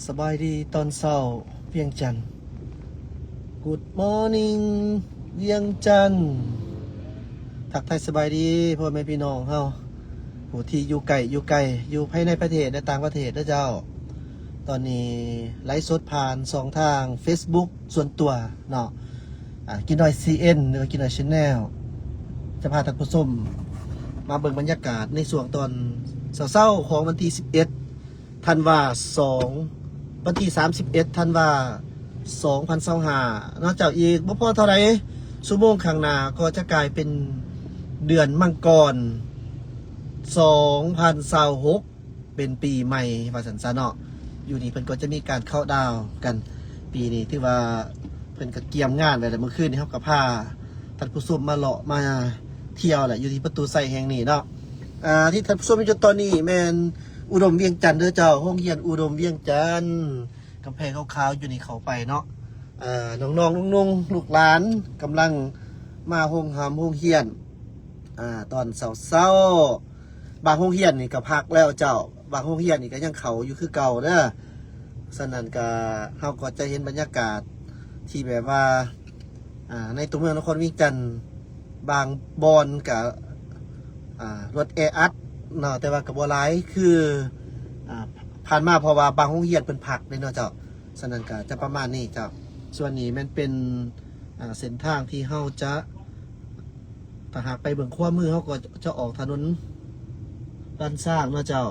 ສະບາຍດີຕອນເຊົ້າວຽງຈັນ Good morning ວຽງຈັນ ທັກທາຍສະບາຍດີພໍ່ແມ່ພີ່ນ້ອງເຮົາ ຜູ້ທີ່ຢູ່ໃກ້ຢູ່ໄກ ຢູ່ພາຍໃນປະເທດ ແລະ ຕ່າງປະເທດເດີເຈົ້າ. ຕອນນີ້ໄລຟ໌ສົດຜ່ານຊ່ອງທາງເຟສບຸກສ່ວນຕົວເນາະ ອາ ກິນໜ້ອຍ ຊີເອັນ ຫຼືວ່າກິນໜ້ອຍ Channel ຈະພາທ່ານຜູ້ຊົມມາເບິ່ງບັນຍາກາດໃນຊ່ວງຕອນເຊົ້າໆຂອງວັນທີສິບເອັດ ທັນວາ ສອງ ວັນທີສາມສິບເອັດ ທັນວາ ສອງພັນຊາວຫ້າ ເນາະເຈົ້າ. ອີກບໍ່ພໍເທົ່າໃດຊົ່ວໂມງຂ້າງໜ້າກໍຈະກາຍເປັນເດືອນມັງກອນ ສອງພັນຊາວຫົກ ເປັນປີໃໝ່ວ່າຊັ້ນຊະເນາະ. ຢູ່ນີ້ເພິ່ນກໍຈະມີການເຄົາດາວກັນ ປີນີ້ຖືວ່າເພິ່ນກໍກຽມງານໄວ້ແລ້ວ. ມື້ຄືນນີ້ເຮົາກໍພາທ່ານຜູ້ຊົມມາເລາະມາທ່ຽວແຫຼະ ຢູ່ທີ່ປະຕູໄຊແຫ່ງນີ້ເນາະ. ອ່າ ທີ່ທ່ານຜູ້ຊົມເຫັນຢູ່ຕອນນີ້ແມ່ນອຸດົມວຽງຈັນເດີເຈົ້າ ໂຮງຮຽນອຸດົມວຽງຈັນ ກຳແພງຂາວໆຢູ່ນີ້ເຂົ້າໄປເນາະ. ເອີ ນ້ອງໆ ລຸງໆ ລູກຫຼານກຳລັງມາໂຮງຮ່ຳໂຮງຮຽນ ອ່າ ຕອນເຊົ້າໆ. ບາງໂຮງຮຽນນີ້ກໍພັກແລ້ວເຈົ້າ ບາງໂຮງຮຽນນີ້ກໍຍັງເຂົ້າຢູ່ຄືເກົ່າເດີ. ສະນັ້ນກໍ ເຮົາກໍຈະເຫັນບັນຍາກາດທີ່ແບບວ່າ ອ່າ ໃນຕົວເມືອງນະຄອນວຽງຈັນ ບາງບ່ອນກະ ອ່າ ລົດແອອັດເນາະ ແຕ່ວ່າກະບໍ່ຫຼາຍຄື ອ່າ ຜ່ານມາ ເພາະວ່າບາງໂຮງຮຽນເພິ່ນພັກເດ້ເນາະເຈົ້າ. ສະນັ້ນກະຈະປະມານນີ້ເຈົ້າ. ສ່ວນນີ້ແມ່ນເປັນ ອ່າ ເສັ້ນທາງທີ່ເຮົາຈະ ຖ້າຫາກໄປເບື້ອງຂວາມື ເຮົາກໍຈະອອກຖະໜົນບ້ານຊ້າງເນາະເຈົ້າ.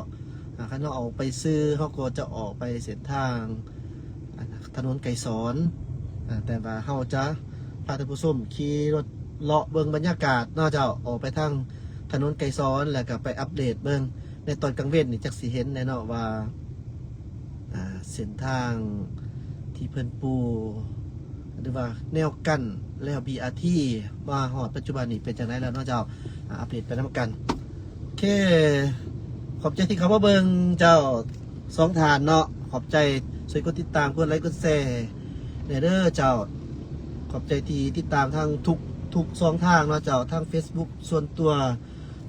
ອ່າ ຄັນເຮົາອອກໄປຊື່ ເຮົາກໍຈະອອກໄປເສັ້ນທາງ ອ່າ ຖະໜົນໄກສອນ. ອ່າ ແຕ່ວ່າເຮົາຈະພາທ່ານຜູ້ຊົມຂີ່ລົດເລາະເບິ່ງບັນຍາກາດເນາະເຈົ້າ ອອກໄປທາງຖະໜົນໄກສອນ ແລ້ວກໍໄປອັບເດດເບິ່ງໃນຕອນກາງເວັນນີ້ ຈັກຊິເຫັນແດ່ເນາະວ່າ ອ່າ ເສັ້ນທາງທີ່ເພິ່ນປູ ຫຼືວ່າແນວກັ້ນແລ້ວ ບີອາທີ ມາຮອດປັດຈຸບັນນີ້ເປັນຈັ່ງໃດແລ້ວເນາະເຈົ້າ. ອ່າ ອັບເດດໄປນຳກັນ. ໂອເຄ ຂອບໃຈທີ່ເຂົ້າມາເບິ່ງເຈົ້າ ສອງທ່ານເນາະ. ຂອບໃຈ ຊ່ວຍກົດຕິດຕາມ ກົດໄລ ກົດແຊແດ່ເດີເຈົ້າ. ຂອບໃຈທີ່ຕິດຕາມທາງທຸກ ທຸກຊ່ອງທາງເນາະເຈົ້າ ທາງເຟສບຸກສ່ວນຕົວ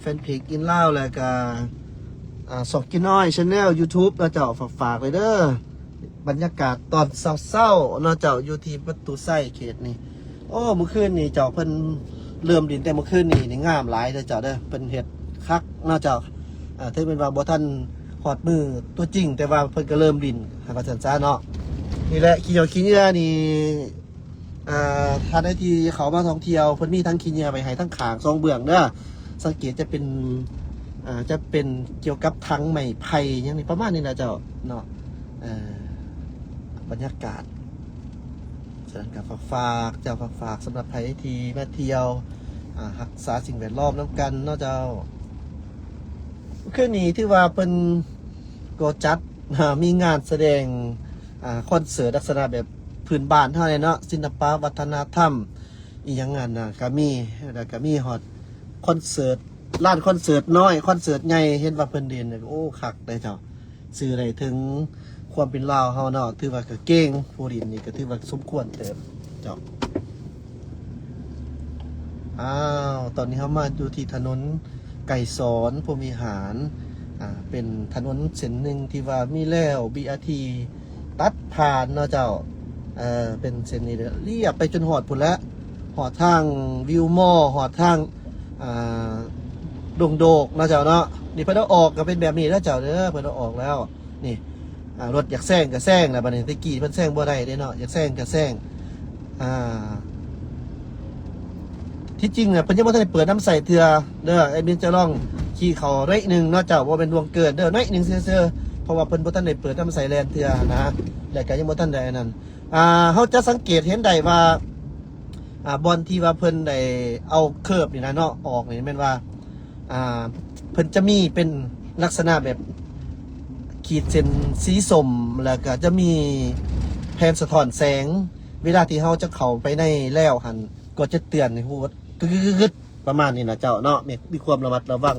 ແຟນເພຈອິນລາວ ແລ້ວກະ ອ່າ ຊ່ອງກິນນ້ອຍ Channel YouTube ເນາະເຈົ້າ. ຝາກໆ ເລີຍເດີ ບັນຍາກາດຕອນເຊົ້າໆເນາະເຈົ້າ ຢູ່ທີ່ປະຕູໄຊເຂດນີ້. ໂອ້ ມື້ຄືນນີ້ເຈົ້າ ເພິ່ນເລີ່ມຫຼິ້ນແຕ່ມື້ຄືນນີ້ ນີ້ງາມຫຼາຍເດີເຈົ້າເດີ ເພິ່ນເຮັດຄັກເນາະເຈົ້າ. ເອີ ເຖິງແມ່ນວ່າບໍ່ທັນຮອດມື້ຕົວຈິງ ແຕ່ວ່າເພິ່ນກໍເລີ່ມຫຼິ້ນ ໃຫ້ວ່າຊັ້ນຊະເນາະ. ນີ້ແຫຼະ ຂີ້ເຫຍື້ອຂີ້ເຫຍື້ອນີ້ ອ່າ ທ່ານໃດທີ່ເຂົ້າມາທ່ອງທ່ຽວ ເພິ່ນມີຖັງຂີ້ເຫຍື້ອໄວ້ໃຫ້ທັງຂ້າງສອງເບື້ອງເດີ. ສັງເກດຈະເປັນ ອ່າ ຈະເປັນກ່ຽວກັບຖັງໄມ້ໄຜ່ຫຍັງນີ້ ປະມານນີ້ນະເຈົ້າເນາະ. ເອີ ບັນຍາກາດ ສະນັ້ນກໍຝາກໆ ເຈົ້າ ຝາກໆ ສຳລັບໃຜທີ່ມາທ່ຽວ ອ່າ ຮັກສາສິ່ງແວດລ້ອມນຳກັນເນາະເຈົ້າ. ຄືນນີ້ຖືວ່າເພິ່ນກໍຈັດ ອ່າ ມີງານສະແດງ ອ່າ ຄອນເສີດລັກສະນະແບບພື້ນບ້ານເຮົານີ້ເນາະ ສິລະປະວັດທະນະທຳອີ່ຫຍັງຫັ້ນນະ ກະມີ ແລ້ວກະມີຮອດຄອນເສີດ ລານຄອນເສີດນ້ອຍ ຄອນເສີດໃຫຍ່ ເຫັນວ່າເພິ່ນເດັ່ນ ໂອ້ ຄັກເດ້ເຈົ້າ. ສື່ໄດ້ເຖິງຄວາມເປັນລາວເຮົາເນາະ ຖືວ່າກະເກັ່ງ ຜູ້ຫຼິ້ນນີ້ກະຖືວ່າສົມຄວນເຕີບເຈົ້າ. ອ້າວ ຕອນນີ້ເຮົາມາຢູ່ທີ່ຖະໜົນໄກສອນພົມວິຫານ ອ່າ ເປັນຖະໜົນເສັ້ນໜຶ່ງທີ່ວ່າມີແລວ ບີອາທີ ຕັດຜ່ານເນາະເຈົ້າ. ເອີ ເປັນເສັ້ນນີ້ເລີຍ ລຽບໄປຈົນຮອດພຸ້ນແຫຼະ ຮອດທາງວິວມໍ ຮອດທາງ ອ່າ ດົງໂດກເນາະເຈົ້າເນາະ. ນີ້ເພິ່ນເອົາອອກກໍເປັນແບບນີ້ເດີເຈົ້າເດີ ເພິ່ນເອົາອອກແລ້ວ. ນີ້ ອ່າ ລົດຢາກແຊງກໍແຊງແລ້ວ ບັດນີ້ ແຕ່ກີ້ເພິ່ນແຊງບໍ່ໄດ້ເດ້ເນາະ ຢາກແຊງກໍແຊງ. ອ່າ ທີ່ຈິງນະ ເພິ່ນຍັງບໍ່ທັນໄດ້ເປີດນຳໃຊ້ເທື່ອເດີ. ແອດມິນຈະລອງຂີ່ເຂົ້າໜ້ອຍໜຶ່ງເນາະເຈົ້າ ບໍ່ແມ່ນລ່ວງເກີນເດີ ໜ້ອຍໜຶ່ງຊື່ໆ ເພາະວ່າເພິ່ນບໍ່ທັນໄດ້ເປີດນຳໃຊ້ແລ່ນເທື່ອນະ ແລ້ວກໍຍັງບໍ່ທັນໄດ້ອັນນັ້ນ. ອ່າ ເຮົາຈະສັງເກດເຫັນໄດ້ວ່າ ອ່າ ບ່ອນທີ່ວ່າເພິ່ນໄດ້ເອົາເຄີບນີ້ນະເນາະ ອອກນີ້ ແມ່ນວ່າ ອ່າ ເພິ່ນຈະມີເປັນລັກສະນະແບບຂີດເສັ້ນສີສົ້ມ ແລ້ວກໍຈະມີແຜ່ນສະທ້ອນແສງ ເວລາທີ່ເຮົາຈະເຂົ້າໄປໃນແລວຫັ້ນ ກໍຈະເຕືອນໃຫ້ຮູ້ວ່າ ກຶດໆໆ ປະມານນີ້ນະເຈົ້າເນາະ. ມີ ມີຄວາມລະມັດລະວັງ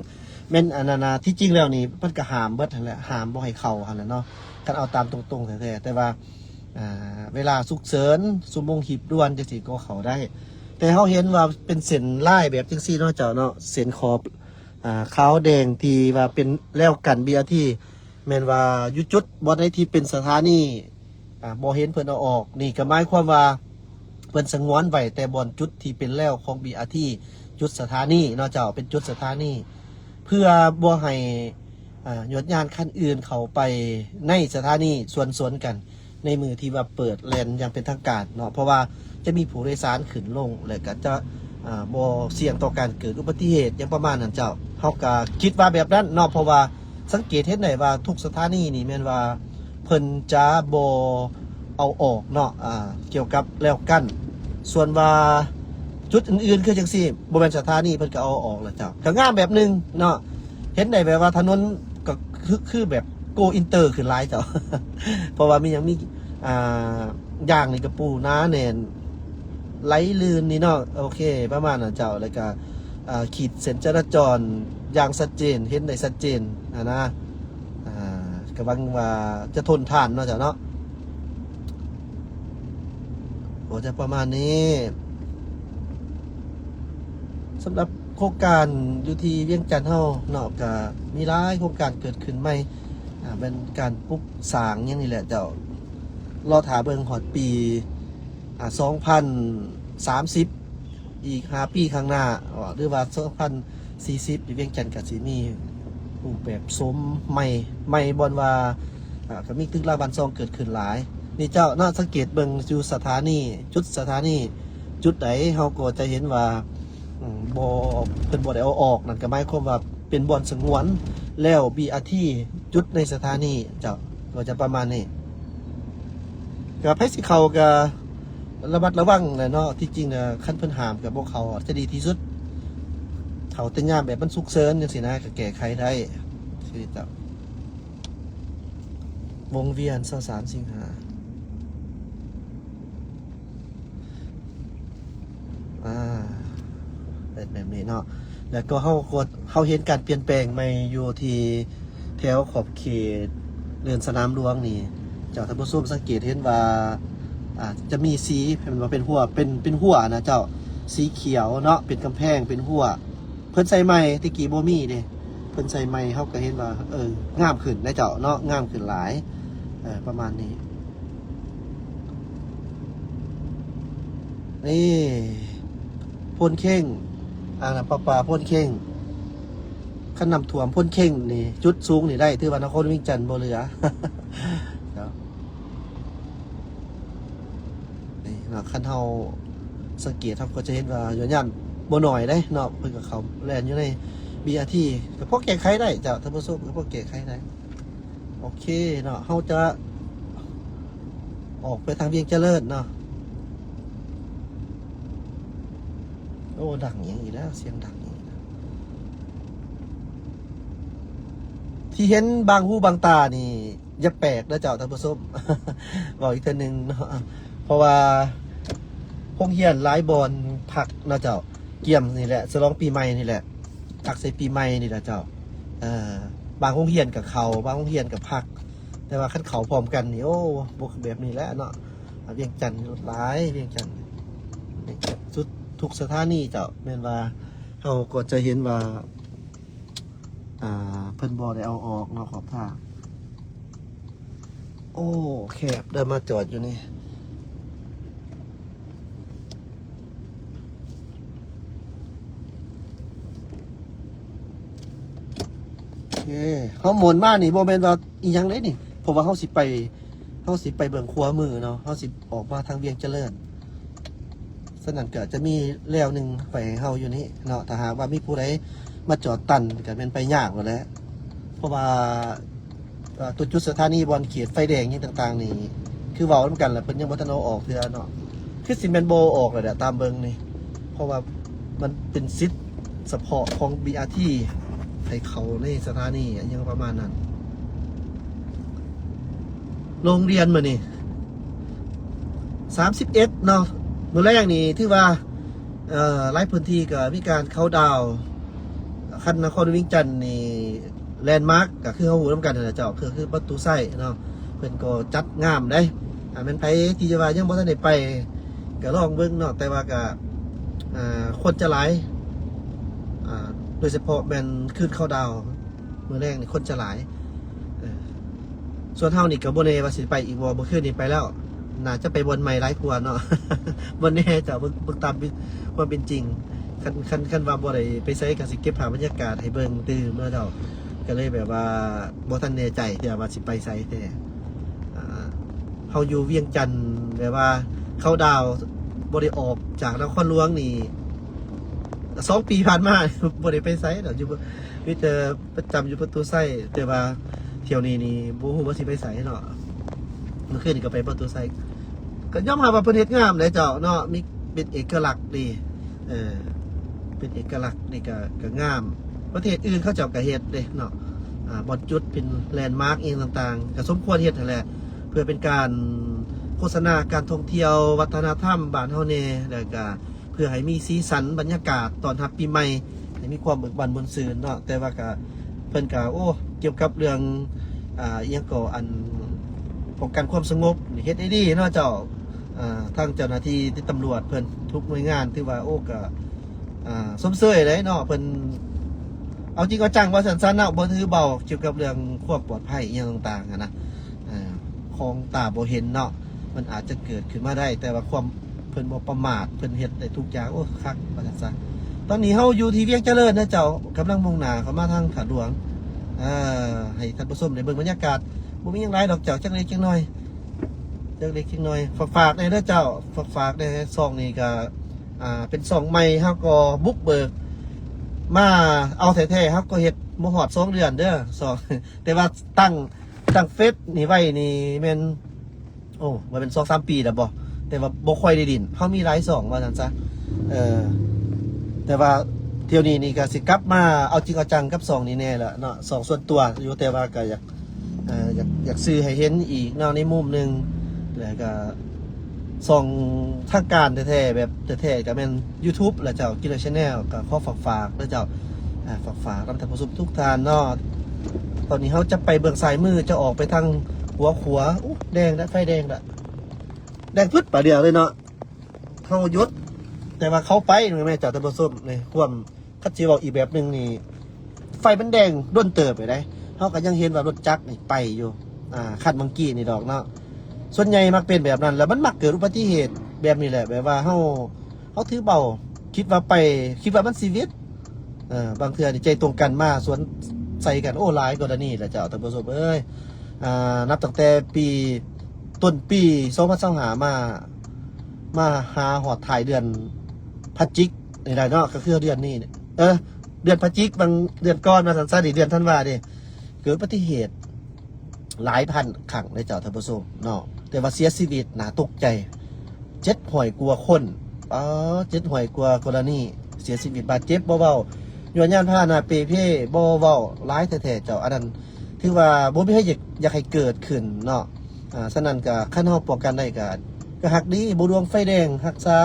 ແມ່ນອັນນັ້ນນະ. ທີ່ຈິງແລ້ວນີ້ ເພິ່ນກໍຫ້າມເບິດຫັ້ນແຫຼະ ຫ້າມບໍ່ໃຫ້ເຂົ້າຫັ້ນແຫຼະເນາະ ຄັນເອົາຕາມຕົງໆແທ້ໆ ແຕ່ວ່າ ອ່າ ເວລາສຸກເສີນ ຊົ່ວໂມງຮີບດ່ວນຈັ່ງຊີ້ກໍເຂົ້າໄດ້. ແຕ່ເຮົາເຫັນວ່າເປັນເສັ້ນລາຍແບບຈັ່ງຊີ້ເນາະເຈົ້າເນາະ ເສັ້ນຂອບ ອ່າ ຂາວແດງທີ່ວ່າເປັນແລວກັນ ບີອາທີ ແມ່ນວ່າຢູ່ຈຸດບ່ອນໃດທີ່ເປັນສະຖານີ ອ່າ ບໍ່ເຫັນເພິ່ນເອົາອອກ. ນີ້ກໍໝາຍຄວາມວ່າເພິ່ນສະຫງວນໄວ້ແຕ່ບ່ອນຈຸດທີ່ເປັນແລວຂອງ BRT ຈຸດສະຖານີເນາະເຈົ້າ, ເປັນຈຸດສະຖານີ ເພື່ອບໍ່ໃຫ້ ອ່າ ຍວດຍານຄັນອື່ນເຂົ້າໄປໃນສະຖານີສວນສວນກັນ ໃນມື້ທີ່ວ່າເປີດແລ່ນຢ່າງເປັນທາງການເນາະ, ເພາະວ່າຈະມີຜູ້ໂດຍສານຂຶ້ນລົງ ແລະ ກໍຈະ ອ່າ ບໍ່ສ່ຽງຕໍ່ການເກີດອຸບັດຕິເຫດຫຍັງປະມານນັ້ນເຈົ້າ. ເຮົາກໍຄິດວ່າແບບນັ້ນເນາະ, ເພາະວ່າສັງເກດເຫັນໄດ້ວ່າທຸກສະຖານີນີ້ແມ່ນວ່າເພິ່ນຈະບໍ່ເອົາອອກເນາະ ອ່າ ກ່ຽວກັບແລວກັນ. ສ່ວນວ່າຈຸດອື່ນໆ ຄືຈັ່ງຊີ້ ບໍ່ແມ່ນສະຖານີ ເພິ່ນກໍເອົາອອກແລ້ວເຈົ້າ, ກໍງາມແບບໜຶ່ງເນາະ. ເຫັນໄດ້ແບບວ່າຖະໜົນກໍຄື ຄືແບບ ໂກອິນເຕີຂຶ້ນຫຼາຍເຈົ້າ ເພາະວ່າມີຫຍັງ ມີ ອ່າ ຢາງນີ້ກໍປູໜາແໜ້ນ ໄຫຼລື່ນນີ້ເນາະ. ໂອເຄ ປະມານນັ້ນເຈົ້າ. ແລ້ວກໍ ອ່າ ຂີດເສັ້ນຈະລາຈອນຢ່າງຊັດເຈນ ເຫັນໄດ້ຊັດເຈນຫັ້ນນະ. ອ່າ ກໍຫວັງວ່າຈະທົນທານເນາະເຈົ້າເນາະ. ກໍຈະປະມານນີ້. ສຳລັບໂຄງການຢູ່ທີ່ວຽງຈັນເຮົາເນາະ ກະມີຫຼາຍໂຄງການເກີດຂຶ້ນໃໝ່ ອ່າ ແມ່ນການປຸກສ້າງຫຍັງນີ້ແຫຼະເຈົ້າ. ລໍຖ້າເບິ່ງຮອດປີ ອ່າ ສອງພັນສາມສິບ ອີກຫ້າປີຂ້າງໜ້າ ຫຼືວ່າສອງພັນສີ່ສິບ ຢູ່ວຽງຈັນກະຊິມີຮູບແບບໂສມໃໝ່ ໃໝ່ບ່ອນວ່າ ອ່າ ກໍມີຕຶກລາວບ້ານຊ່ອງເກີດຂຶ້ນຫຼາຍ. ນີ້ເຈົ້າເນາະ ສັງເກດເບິ່ງຢູ່ສະຖານີ ຈຸດສະຖານີຈຸດໃດ ເຮົາກໍຈະເຫັນວ່າ ອືມ ບໍ່ ເພິ່ນບໍ່ໄດ້ເອົາອອກ ນັ້ນກໍໝາຍຄວາມວ່າເປັນບ່ອນສະຫງວນ ແລ້ວ BRT ຈຸດໃນສະຖານີເຈົ້າ ກໍຈະປະມານນີ້. ກໍໃຜຊິເຂົ້າກໍລະມັດລະວັງແຫຼະເນາະ. ທີ່ຈິງນະ ຄັນເພິ່ນຫ້າມກໍບໍ່ເຂົ້າ ຈະດີທີ່ສຸດ. ເຂົ້າແຕ່ຍາມແບບມັນສຸກເສີນຈັ່ງຊີ້ນະ ກໍແກ້ໄຂໄດ້. ຄືເຈົ້າ ວົງວຽນ ຊາວສາມ ສິງຫາ ອ່າ ເປັນແບບນີ້ເນາະ. ແລ້ວກໍເຮົາກໍ ເຮົາເຫັນການປ່ຽນແປງໃໝ່ຢູ່ທີ່ແຖວຂອບເຂດເດີ່ນສະໜາມຫຼວງນີ້ ເຈົ້າທ່ານຜູ້ຊົມສັງເກດເຫັນວ່າ ອ່າ ຈະມີສີ ເຫັນວ່າເປັນຮົ້ວ ເປັນ ເປັນຮົ້ວນະເຈົ້າ ສີຂຽວເນາະ ເປັນກຳແພງ ເປັນຮົ້ວ. ເພິ່ນໃສ່ໃໝ່ ແຕ່ກີ້ບໍ່ມີເດ້ ເພິ່ນໃສ່ໃໝ່ ເຮົາກໍເຫັນວ່າ ເອີ ງາມຂຶ້ນນະເຈົ້າເນາະ ງາມຂຶ້ນຫຼາຍ ເອີ ປະມານນີ້. ນີ້ ໂພນເຄັ່ງ ອ່າ ປະປາໂພນເຄັ່ງ. ຄັນນ້ຳຖ້ວມໂພນເຄັ່ງນີ້ ຈຸດສູງນີ້ໄດ້ ຖືວ່ານະຄອນຫຼວງວຽງຈັນບໍ່ເຫຼືອເນາະ. ນີ້ເນາະ ຄັນເຮົາສັງເກດ ເຮົາກໍຈະເຫັນວ່າຍອດຍານບໍ່ໜ້ອຍເດ້ເນາະ. ເພິ່ນກໍເຂົ້າແລ່ນຢູ່ໃນ BRT ກໍພໍແກ້ໄຂໄດ້ເຈົ້າທ່ານຜູ້ຊົມ ກໍພໍແກ້ໄຂໄດ້. ໂອເຄເນາະ ເຮົາຈະອອກໄປທາງວຽງຈະເລີນເນາະ. ໂອ້ ດັງຫຍັງອີກແລ້ວ ສຽງດັງຫຍັງອີກແລ້ວ. ທີ່ເຫັນບາງຫູບາງຕານີ້ ຢ່າແປກເດີເຈົ້າທ່ານຜູ້ຊົມ ເວົ້າອີກເທື່ອໜຶ່ງເນາະ ເພາະວ່າໂຮງຮຽນຫຼາຍບ່ອນພັກເນາະເຈົ້າ ກຽມນີ້ແຫຼະ ສະຫຼອງປີໃໝ່ນີ້ແຫຼະ ພັກໃສ່ປີໃໝ່ນີ້ແຫຼະເຈົ້າ. ເອີ ບາງໂຮງຮຽນກໍເຂົ້າ ບາງໂຮງຮຽນກໍພັກ ແຕ່ວ່າຄັນເຂົ້າພ້ອມກັນນີ້ ໂອ້ ບໍ່ຄືແບບນີ້ແຫຼະເນາະ. ວຽງຈັນລົດຫຼາຍ ວຽງຈັນ ສຸດທຸກສະຖານີເຈົ້າ ແມ່ນວ່າເຮົາກໍຈະເຫັນວ່າ ອ່າ ເພິ່ນບໍ່ໄດ້ເອົາອອກເນາະ ຂອບທາງ. ໂອ້ ແຄບ ໄດ້ມາຈອດຢູ່ນີ້. ໂອເຄ ເຮົາໝູນມານີ້ບໍ່ແມ່ນວ່າອີ່ຫຍັງເດ້ນີ້ ເພາະວ່າເຮົາຊິໄປ ເຮົາຊິໄປເບື້ອງຂວາມືເນາະ ເຮົາຊິອອກມາທາງວຽງຈະເລີນ. ສະນັ້ນກໍຈະມີແລວໜຶ່ງໄປໃຫ້ເຮົາຢູ່ນີ້ເນາະ ຖ້າຫາກວ່າມີຜູ້ໃດມາຈອດຕັນກໍແມ່ນໄປຍາກໂລດແຫຼະ ເພາະວ່າ ເອີ ຕົວຈຸດສະຖານີບ່ອນເຂດໄຟແດງຫຍັງຕ່າງໆນີ້ ຄືເວົ້ານຳກັນແຫຼະ ເພິ່ນຍັງບໍ່ທັນເອົາອອກເທື່ອເນາະ ຄືຊິແມ່ນບໍ່ເອົາອອກແຫຼະ ຕາມເບິ່ງນີ້ ເພາະວ່າມັນເປັນສິດສະເພາະຂອງ BRT ໃຫ້ເຂົ້າໃນສະຖານີຫຍັງປະມານນັ້ນ. ໂຮງຮຽນມື້ນີ້ ສາມສິບເອັດເນາະ ມື້ແລງນີ້ຖືວ່າ ເອີ ຫຼາຍພື້ນທີ່ກໍມີການເຂົ້າດາວ. ຄັນນະຄອນຫຼວງວຽງຈັນນີ້ ແລນມາກກໍຄືເຮົາຮູ້ນຳກັນຫັ້ນແຫຼະເຈົ້າ ກໍຄືປະຕູໄຊເນາະ ເພິ່ນກໍຈັດງາມເດ້. ອ່າ ແມ່ນໃຜທີ່ຈະວ່າຍັງບໍ່ທັນໄດ້ໄປ ກໍລອງເບິ່ງເນາະ ແຕ່ວ່າກໍ ອ່າ ຄົນຈະຫຼາຍ ອ່າ ໂດຍສະເພາະແມ່ນຄືນເຂົ້າດາວ ມື້ແລງນີ້ຄົນຈະຫຼາຍ ເອີ ສ່ວນເຮົານີ້ກໍບໍ່ແນ່ວ່າຊິໄປອີກບໍ່ ມື້ຄືນນີ້ໄປແລ້ວ ໜ້າຈະໄປບ່ອນໃໝ່ຫຼາຍກວ່າເນາະ ບໍ່ແນ່ເຈົ້າ ເບິ່ງ ເບິ່ງຕາມຄວາມເປັນຈິງ ຄັນ ຄັນ ຄັນວ່າບໍ່ໄດ້ໄປໃສກໍຊິເກັບພາບບັນຍາກາດໃຫ້ເບິ່ງຕື່ມເນາະເຈົ້າ ກໍເລີຍແບບວ່າບໍ່ທັນແນ່ໃຈເທື່ອວ່າຊິໄປໃສແທ້ ອ່າ ເຮົາຢູ່ວຽງຈັນ ແບບວ່າເຂົ້າດາວບໍ່ໄດ້ອອກຈາກນະຄອນຫຼວງນີ້ ສອງປີຜ່ານມາ ບໍ່ໄດ້ໄປໃສດອກ ຢູ່ ມີແຕ່ ປະຈຳຢູ່ປະຕູໄຊ ແຕ່ວ່າຖ້ຽວນີ້ນີ້ບໍ່ຮູ້ວ່າຊິໄປໃສເນາະ ມື້ຄືນນີ້ກໍໄປປະຕູໄຊ ກໍຍອມຮັບວ່າເພິ່ນເຮັດງາມເດ້ເຈົ້າເນາະ ມີ ເປັນເອກະລັກດີ ເອີ ເປັນເອກະລັກນີ້ກໍ ກໍງາມ ປະເທດອື່ນເຂົາເຈົ້າກໍເຮັດເດ້ເນາະ ອ່າ ບ່ອນຈຸດເປັນແລນມາກອີ່ຫຍັງຕ່າງໆ ກໍສົມຄວນເຮັດຫັ້ນແຫຼະ ເພື່ອເປັນການໂຄສະນາການທ່ອງທ່ຽວ ວັດທະນະທຳບ້ານເຮົາແດ່ ແລ້ວກໍ ເພື່ອໃຫ້ມີສີສັນບັນຍາກາດຕ້ອນຮັບປີໃໝ່ ໃຫ້ມີຄວາມເບີກບານມ່ວນຊື່ນເນາະ ແຕ່ວ່າກະ ເພິ່ນກະ ໂອ້ ກ່ຽວກັບເລື່ອງ ອ່າ ອີ່ຫຍັງກໍ ອັນ ປ້ອງກັນຄວາມສະຫງົບນີ້ ເຮັດໄດ້ດີເນາະເຈົ້າ ອ່າ ທາງເຈົ້າໜ້າທີ່ ທີ່ຕຳຫຼວດເພິ່ນ ທຸກໜ່ວຍງານ ຖືວ່າ ໂອ້ ກະ ອ່າ ຊົມເຊີຍເລີຍເນາະ ເພິ່ນ ເອົາຈິງເອົາຈັງວ່າຊັ້ນຊະເນາະ ບໍ່ຖືເບົາກ່ຽວກັບເລື່ອງຄວາມປອດໄພອີ່ຫຍັງຕ່າງໆຫັ້ນນະ ອ່າ ຂອງຕາບໍ່ເຫັນເນາະ ມັນອາດຈະເກີດຂຶ້ນມາໄດ້ ແຕ່ວ່າຄວາມ ເພິ່ນບໍ່ປະໝາດ ເພິ່ນເຮັດໄດ້ທຸກຢ່າງ ໂອ້ ຄັກວ່າຊັ້ນຊະ. ຕອນນີ້ເຮົາຢູ່ທີ່ວຽງຈະເລີນນະເຈົ້າ ກຳລັງມຸ່ງໜ້າເຂົ້າມາທາງທາດຫຼວງ ເອີ ໃຫ້ທ່ານຜູ້ຊົມໄດ້ເບິ່ງບັນຍາກາດ ບໍ່ມີຫຍັງຫຼາຍດອກເຈົ້າ ຈັກເລັກຈັກນ້ອຍ ຈັກເລັກຈັກນ້ອຍ ຝາກໆແດ່ເດີເຈົ້າ ຝາກໆແດ່ ຊ່ອງນີ້ກໍ ອ່າ ເປັນຊ່ອງໃໝ່ ເຮົາກໍບຸກເບີກມາເອົາແທ້ໆ ເຮົາກໍເຮັດບໍ່ຮອດສອງເດືອນເດີ ຊ່ອງ ແຕ່ວ່າຕັ້ງ ຕັ້ງເຟສນີ້ໄວ້ນີ້ແມ່ນ ໂອ້ ວ່າແມ່ນສອງສາມປີແລ້ວບໍ່ ແຕ່ວ່າບໍ່ຄ່ອຍໄດ້ຫຼິ້ນ ເຮົາມີຫຼາຍຊ່ອງວ່າຊັ້ນຊະ ເອີ ແຕ່ວ່າທ່ຽວນີ້ນີ້ກໍຊິກັບມາເອົາຈິງເອົາຈັງກັບຊ່ອງນີ້ແດ່ລະເນາະ ຊ່ອງສ່ວນຕົວຢູ່ ແຕ່ວ່າກໍຢາກ ເອີ ຢາກ ຢາກສື່ໃຫ້ເຫັນອີກເນາະ ໃນມຸມໜຶ່ງ ແລ້ວກໍຊ່ອງທາງການແທ້ໆ ແບບແທ້ໆ ກໍແມ່ນຢູທູບລະເຈົ້າ ກິນເລີແຊນແນວ ກໍຂໍຝາກໆເດີເຈົ້າ ອ່າ ຝາກໆນຳທ່ານຜູ້ຊົມທຸກທ່ານເນາະ ຕອນນີ້ເຮົາຈະໄປເບື້ອງຊ້າຍມື ຈະອອກໄປທາງຫົວຂົວ ໂອ້ ແດງລະ ໄຟແດງລະ ແດງປຶດປາດດຽວເລີຍເນາະ ເຮົາຢຸດ ແຕ່ວ່າເຂົາໄປແມ່ນເຈົ້າ ທ່ານຜູ້ຊົມ ໃນຄວາມ ຄັນຊິເວົ້າອີກແບບໜຶ່ງນີ້ ໄຟມັນແດງດົນເຕີບແລ້ວເດ້ ເຮົາກໍຍັງເຫັນວ່າລົດຈັກນີ້ໄປຢູ່ ອ່າ ຄັນເມື່ອກີ້ນີ້ດອກເນາະ ສ່ວນໃຫຍ່ມັກເປັນແບບນັ້ນ ແລ້ວມັນມັກເກີດອຸບັດຕິເຫດແບບນີ້ແຫຼະ ແບບວ່າເຮົາ ເຮົາຖືເບົາ ຄິດວ່າໄປ ຄິດວ່າມັນຊີວິດ ເອີ ບາງເທື່ອນີ້ໃຈຕົງກັນມາສວນໃສ່ກັນ ໂອ້ ຫຼາຍກໍລະນີແຫຼະເຈົ້າ ທ່ານຜູ້ຊົມເອີຍ ອ່າ ນັບຕັ້ງແຕ່ປີ ຕົ້ນປີສອງພັນຊາວຫ້າມາ ມາຫາຮອດທ້າຍເດືອນພະຈິກນີ້ແຫຼະເນາະ ກໍຄືເດືອນນີ້ ເອີ ເດືອນພະຈິກ ບາງເດືອນກ່ອນວ່າຊັ້ນຊະ ເດືອນທັນວາເດ້ ເກີດອຸບັດຕິເຫດ ຫຼາຍພັນຄັ້ງເດ້ເຈົ້າທ່ານຜູ້ຊົມເນາະ ແຕ່ວ່າເສຍຊີວິດໜ້າຕົກໃຈ ເຈັດຮ້ອຍກວ່າຄົນ ປາ ເຈັດຮ້ອຍກວ່າກໍລະນີ ເສຍຊີວິດ ບາດເຈັບບໍ່ເວົ້າ ຍ້ອນຍານພາຫະນະເປ່ເພບໍ່ເວົ້າ ຫຼາຍແທ້ໆເຈົ້າ ອັນນັ້ນຖືວ່າບໍ່ມີໃຜຢາກ ຢາກໃຫ້ເກີດຂຶ້ນເນາະ ອ່າ ສະນັ້ນກໍຄັນເຮົາປ້ອງກັນໄດ້ກໍ ກໍຮັກດີ ບໍ່ດວງໄຟແດງ ຮັກສາ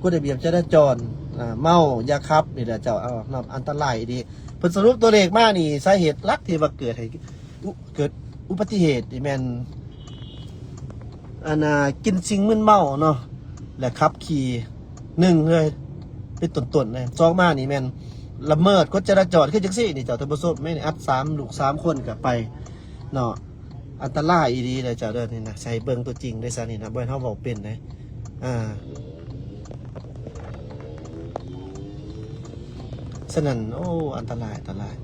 ກົດລະບຽບຈະລາຈອນ ອ່າ ເມົາຢ່າຂັບນີ້ແຫຼະເຈົ້າ ເອົາ ອັນຕະລາຍອີ່ຫຼີ ເພິ່ນສະຫຼຸບຕົວເລກມານີ້ ສາເຫດຫຼັກທີ່ວ່າເກີດໃຫ້ ອຸ ເກີດອຸບັດຕິເຫດນີ້ແມ່ນ ອັນນ່າ ກິນສິ່ງມຶນເມົາເນາະ ແລະ ຂັບຂີ່ ໜຶ່ງເລີຍ ເປັນຕົ້ນໆເລີຍ ສອງມານີ້ແມ່ນລະເມີດກົດຈະລາຈອນ ຄືຈັ່ງຊີ້ນີ້ເຈົ້າ ທ່ານຜູ້ຊົມ ແມ່ນອັດສາມ ລູກສາມຄົນກໍໄປເນາະ ອັນຕະລາຍອີ່ຫຼີເດີເຈົ້າເດີ ນີ້ນະ ໃຫ້ເບິ່ງຕົວຈິງເດ້ຊະ ນີ້ນະ ບໍ່ແມ່ນເຮົາເວົ້າເປັນເດ້ ອ່າ ສະນັ້ນ ໂອ້ ອັນຕະລາຍ ອັນຕະລາຍ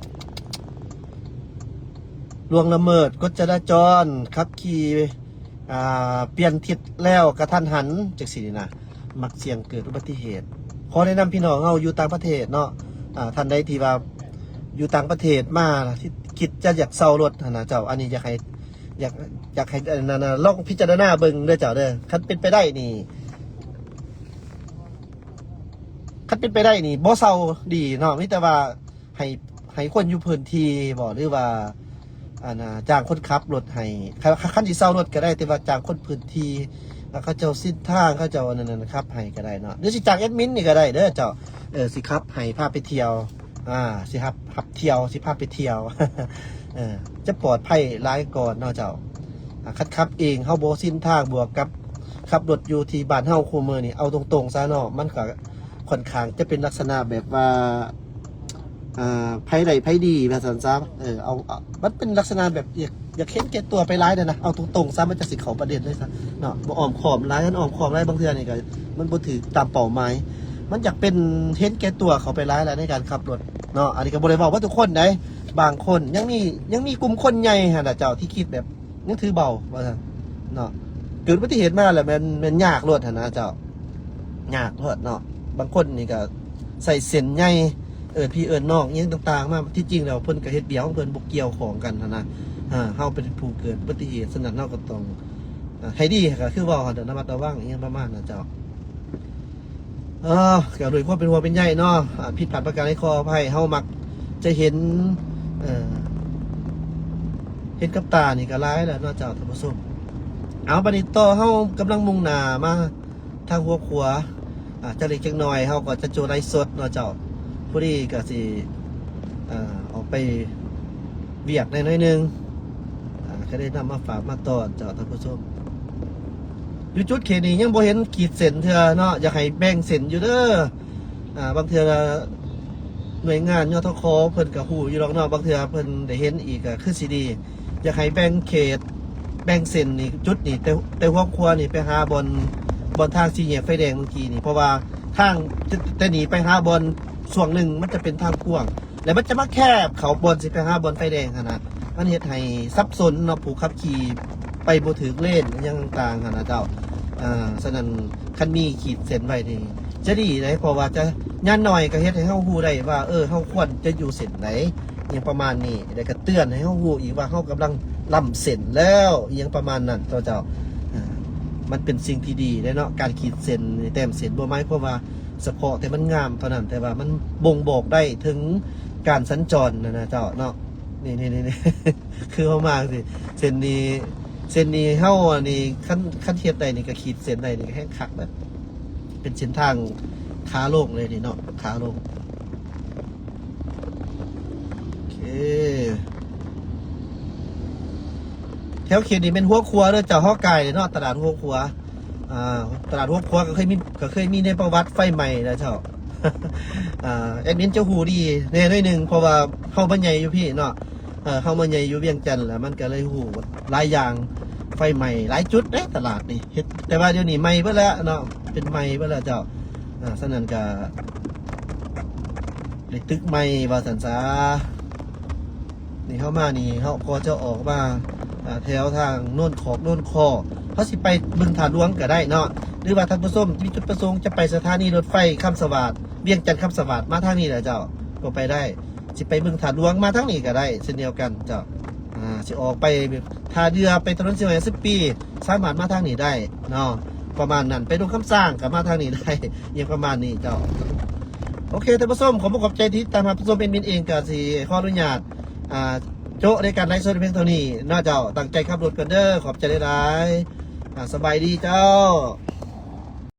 ລ່ວງລະເມີດກົດຈະລາຈອນ ຂັບຂີ່ ອ່າ ປ່ຽນທິດແລ້ວກະທັນຫັນ ຈັ່ງຊີ້ນີ້ນະ ມັກສ່ຽງເກີດອຸບັດຕິເຫດ. ຂໍແນະນຳພີ່ນ້ອງເຮົາຢູ່ຕ່າງປະເທດເນາະ ອ່າ ທ່ານໃດທີ່ວ່າຢູ່ຕ່າງປະເທດມາ ຄິດຈະຢາກເຊົ່າລົດຫັ້ນນະເຈົ້າ ອັນນີ້ຢາກໃຫ້ ຢາກ ຢາກໃຫ້ ອັນນັ້ນນະ ລອງພິຈາລະນາເບິ່ງເດີເຈົ້າເດີ ຄັນເປັນໄປໄດ້ນີ້ ຄັນເປັນໄປໄດ້ນີ້ບໍ່ເຊົ່າດີເນາະ ມີແຕ່ວ່າໃຫ້ ໃຫ້ຄົນຢູ່ພື້ນທີ່ບໍ ຫຼືວ່າ ອັນນ່າ ຈ້າງຄົນຂັບລົດໃຫ້ ຄັນ ຄັນຊິເຊົ່າລົດກໍໄດ້ ແຕ່ວ່າຈ້າງຄົນພື້ນທີ່ ແລ້ວເຂົາເຈົ້າເສັ້ນທາງ ເຂົາເຈົ້າອັນນັ້ນ ຂັບໃຫ້ກໍໄດ້ເນາະ ຫຼືຊິຈ້າງແອດມິນນີ້ກໍໄດ້ເດີເຈົ້າ ເອີ ຊິຂັບໃຫ້ພາໄປທ່ຽວ ອ່າ ຊິຮັບ ຮັບທ່ຽວ ຊິພາໄປທ່ຽວ ເອີ ຈະປອດໄພຫຼາຍກວ່າເນາະເຈົ້າ ອ່າ ຄັນຂັບເອງເຮົາບໍ່ຊິນທາງ ບວກກັບຂັບລົດຢູ່ທີ່ບ້ານເຮົາຄູ່ມື້ນີ້ ເອົາຕົງໆຊະເນາະ ມັນກໍຄ່ອນຂ້າງຈະເປັນລັກສະນະແບບວ່າ ອ່າ ໃຜໄດ້ໃຜດີວ່າຊັ້ນຊະ. ເອີ ເອົາ ເອົາ ມັນເປັນລັກສະນະແບບຢາກ ຢາກເຫັນແກ່ຕົວໄປຫຼາຍແດ່ນະ ເອົາຕົງໆຊະ ມັນຈະຊິເຂົ້າປະເດັນເລີຍຊະເນາະ. ບໍ່ອ້ອມຄ້ອມຫຼາຍ ຄັນອ້ອມຄ້ອມຫຼາຍ ບາງເທື່ອນີ້ກໍມັນບໍ່ຖືກຕາມເປົ້າໝາຍ. ມັນຢາກເປັນເຫັນແກ່ຕົວເຂົ້າໄປຫຼາຍແລ້ວໃນການຂັບລົດເນາະ. ອັນນີ້ກໍບໍ່ໄດ້ເວົ້າວ່າທຸກຄົນໃດ ບາງຄົນຍັງມີ ຍັງມີກຸ່ມຄົນໃຫຍ່ຫັ້ນນະເຈົ້າ ທີ່ຄິດແບບ ຍັງຖືເບົາວ່າຊັ້ນເນາະ. ເກີດອຸບັດຕິເຫດມາແລ້ວແມ່ນ ແມ່ນຍາກໂລດຫັ້ນນະເຈົ້າ ຍາກໂລດເນາະ. ບາງຄົນນີ້ກໍໃຊ້ເສັ້ນໃຫຍ່ ເອີ້ນພີ່ເອີ້ນນ້ອງອີ່ຫຍັງຕ່າງໆມາ ທີ່ຈິງແລ້ວເພິ່ນກໍເຮັດວຽກຂອງເພິ່ນ ບໍ່ກ່ຽວຂ້ອງກັນຫັ້ນນະ. ເຮົາເປັນຜູ້ເກີດອຸບັດຕິເຫດ ສະນັ້ນເຮົາກໍຕ້ອງ ໃຫ້ດີ ກໍຄືເວົ້າຫັ້ນ ລະມັດລະວັງອີ່ຫຍັງປະມານນັ້ນເຈົ້າ. ເອີ ກໍດ້ວຍຄວາມເປັນຫ່ວງເປັນໃຍເນາະ ອາ ຜິດພາດປະການໃດຂໍອະໄພ. ເຮົາມັກຈະເຫັນ ເອີ ເຫັນກັບຕານີ້ກໍຫຼາຍແລ້ວເນາະເຈົ້າທ່ານຜູ້ຊົມ. ເອົາ ບັດນີ້ຕໍ່ ເຮົາກຳລັງມຸ່ງໜ້າມາທາງຫົວຂົວ ອາ ຈັກເລັກຈັກນ້ອຍ ເຮົາກໍຈະໂຈະໄລຟ໌ສົດເນາະເຈົ້າ. ພໍດີກໍຊິ ອາ ອອກໄປວຽກແດ່ໜ້ອຍໜຶ່ງ ອາ ກໍໄດ້ນຳມາຝາກມາຕ້ອນເຈົ້າທ່ານຜູ້ຊົມ. ຢູ່ຈຸດເຂດນີ້ຍັງບໍ່ເຫັນຂີດເສັ້ນເທື່ອເນາະ ຢາກໃຫ້ແບ່ງເສັ້ນຢູ່ເດີ. ອາ ບາງເທື່ອໜ່ວຍງານ ຍທຂ ເພິ່ນກໍຮູ້ຢູ່ດອກເນາະ ບາງເທື່ອເພິ່ນໄດ້ເຫັນອີກກໍຄືຊິດີ. ຢາກໃຫ້ແບ່ງເຂດ ແບ່ງເສັ້ນນີ້ ຈຸດນີ້ ແຕ່ ແຕ່ຫົວຂົວນີ້ໄປຫາບ່ອນ ບ່ອນທາງສີ່ແຍກໄຟແດງເມື່ອກີ້ນີ້ ເພາະວ່າທາງ ແຕ່ ແຕ່ນີ້ໄປຫາບ່ອນຊ່ວງໜຶ່ງ ມັນຈະເປັນທາງກວ້າງ ແລ້ວມັນຈະມາແຄບເຂົ້າບ່ອນຊິໄປຫາບ່ອນໄຟແດງຫັ້ນນະ. ມັນເຮັດໃຫ້ສັບສົນເນາະ ຜູ້ຂັບຂີ່ໄປບໍ່ຖືກເລນ ອີ່ຫຍັງຕ່າງໆຫັ້ນນະເຈົ້າ. ອາ ສະນັ້ນ ຄັນມີຂີດເສັ້ນໄວ້ນີ້ຈະດີເດ້ ເພາະວ່າຈະ ຢ່າງໜ້ອຍກໍເຮັດໃຫ້ເຮົາຮູ້ໄດ້ວ່າ ເອີ ເຮົາຄວນຈະຢູ່ເສັ້ນໃດ ອີ່ຫຍັງປະມານນີ້ ແລ້ວກໍເຕືອນໃຫ້ເຮົາຮູ້ອີກວ່າ ເຮົາກຳລັງລ້ຳເສັ້ນແລ້ວ ອີ່ຫຍັງປະມານນັ້ນເນາະເຈົ້າ. ອາ ມັນເປັນສິ່ງທີ່ດີເດ້ເນາະ ການຂີດເສັ້ນ ແຕ້ມເສັ້ນ ບໍ່ໝາຍຄວາມວ່າສະເພາະແຕ່ມັນງາມເທົ່ານັ້ນ ແຕ່ວ່າມັນບົ່ງບອກໄດ້ເຖິງການສັນຈອນຫັ້ນນະເຈົ້າເນາະ. ນີ້ໆໆ ຄືເຮົາມາຈັ່ງຊີ້ ເສັ້ນນີ້ ເສັ້ນນີ້ເຮົາ ອັນນີ້ ຄັນ ຄັນເຮັດໄດ້ນີ້ ກໍຂີດເສັ້ນໄດ້ນີ້ ກໍແຮງຄັກເລີຍ. ເປັນເສັ້ນທາງຂາລົງເລີຍນີ້ເນາະ ຂາລົງ. ໂອເຄ ແຖວເຂດນີ້ແມ່ນຫົວຂົວເດີເຈົ້າ ເຮົາໃກ້ເນາະ ຕະຫຼາດຫົວຂົວ. ອາ ຕະຫຼາດຫົວຂົວກໍເຄີຍມີ ກໍເຄີຍມີໃນປະຫວັດໄຟໄໝ້ນະເຈົ້າ. ອາ ແອດມິນຈະຮູ້ດີແດ່ໜ້ອຍໜຶ່ງ ເພາະວ່າເຮົາມາໃຫຍ່ຢູ່ພີ້ເນາະ. ເອີ ເຮົາມາໃຫຍ່ຢູ່ວຽງຈັນ ແລ້ວມັນກໍເລີຍຮູ້ຫຼາຍຢ່າງ ໄຟໄໝ້ຫຼາຍຈຸດເດ້ຕະຫຼາດນີ້. ເຮັດ ແຕ່ວ່າດຽວນີ້ໃໝ່ເບິດແລ້ວເນາະ ເປັນໃໝ່ເບິດແລ້ວເຈົ້າ. ອາ ສະນັ້ນກໍໄດ້ຕຶກໃໝ່ວ່າຊັ້ນຊະ. ນີ້ເຮົາມານີ້ ເຮົາກໍຈະອອກມາ ອາ ແຖວທາງໂນນຂອກ ໂນນຄໍ ເຮົາຊິໄປບຶງທາດຫຼວງກໍໄດ້ເນາະ ຫຼືວ່າທ່ານຜູ້ຊົມມີຈຸດປະສົງຈະໄປສະຖານີລົດໄຟຄຳສະຫວາດ ວຽງຈັນຄຳສະຫວາດ ມາທາງນີ້ແຫຼະເຈົ້າ ກໍໄປໄດ້. ຊິໄປບຶງທາດຫຼວງ ມາທາງນີ້ກໍໄດ້ເຊັ່ນດຽວກັນເຈົ້າ. ອາ ຊິອອກໄປທ່າເດື່ອ ໄປຖະໜົນສຽງໃຫຍ່ສິບປີ ສາມາດມາທາງນີ້ໄດ້ເນາະ ປະມານນັ້ນ. ໄປດົງຄຳຊ້າງກໍມາທາງນີ້ໄດ້ ອີ່ຫຍັງປະມານນີ້ເຈົ້າ. ໂອເຄ ທ່ານຜູ້ຊົມ ຂອບອົກຂອບໃຈທີ່ຕິດຕາມຮັບຊົມ. ແອດມິນເອງກໍຊິຂໍອະນຸຍາດ ອາ ໂຈະໃນການໄລຟ໌ສົດພຽງເທົ່ານີ້ເນາະເຈົ້າ. ຕັ້ງໃຈຂັບລົດກ່ອນເດີ ຂອບໃຈຫຼາຍໆ. ອາ ສະບາຍດີເຈົ້າ.